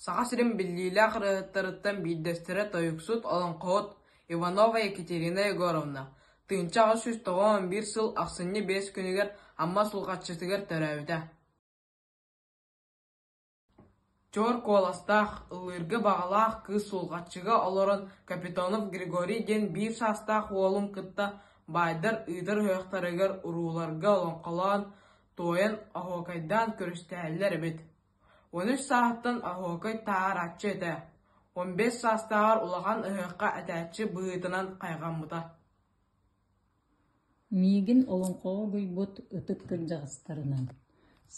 Саха сирин биллиилээх ырыаһыттарыттан биирдэстэрэ тойуксут, олоҥхоһут Иванова Екатерина Егоровна 1891 сыл ахсынньы 5 күнүгэр Амма Сулҕаччытыгар төрөөбүтэ. Чуор куоластаах, ыллыырга баҕалаах кыыс Сулҕаччыга олорон Капитонов Григорий диэн биир саастаах уолун кытта баайдар ыытар ыһыахтарыгар урууларга олоҥхолоон, туойан, оһуокайдаан көрүстэһэллэр эбит. 13 сааһыттан оһуокай таһаарааччы этэ, 15 саастааҕар улахан ыһыахха этээччи быһыытынан хайҕаммыта. Миигин олоҥхоҕо угуйбут ытык кырдьаҕастарынан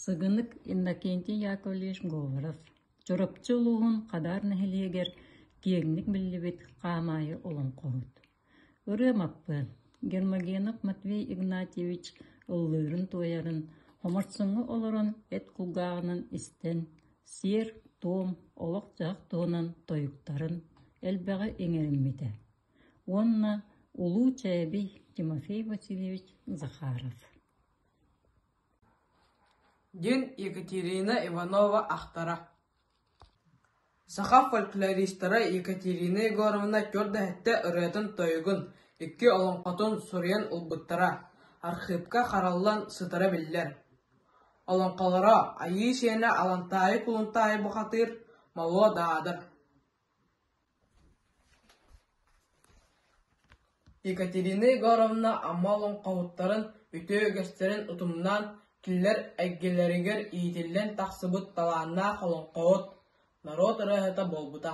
Сыгынык Иннокентий Яковлевич Говоров, Чурапчы улууһун Хадаар нэһилиэгэр киэҥник биллибит хаамаайы олоҥхоһут, Ырыа Маппыан, Гермогенов Матвей Игнатьевич ыллыырын-туойарын хоморсоҥҥо олорон эт кулгааҕынан истэн, сиэр-туом, олох-дьаһах туһунан тойуктарын элбэҕи иҥэриммитэ уонна Улуу Чээбий Тимофей Васильевич Захаров. Диэн Екатерина Иванова ахтара. Саха фольклористара Екатерина Егоровна түөрт ырыатын-тойугун, икки олоҥхотун суруйан ылбыттара, архыыпка хараллан сытара биллэр. Олоҥхолоро «Айыы сиэнэ Алантаайы Кулунтаайы бухатыыр», «Молуо Даадар» Екатерина Егоровна Амма олоҥхоһуттарын үтүө үгэстэрин утумнаан, кинилэр эйгэлэригэр иитиллэн тахсыбыт талааннаах олоҥхоһут, норуот ырыаһыта буолбута.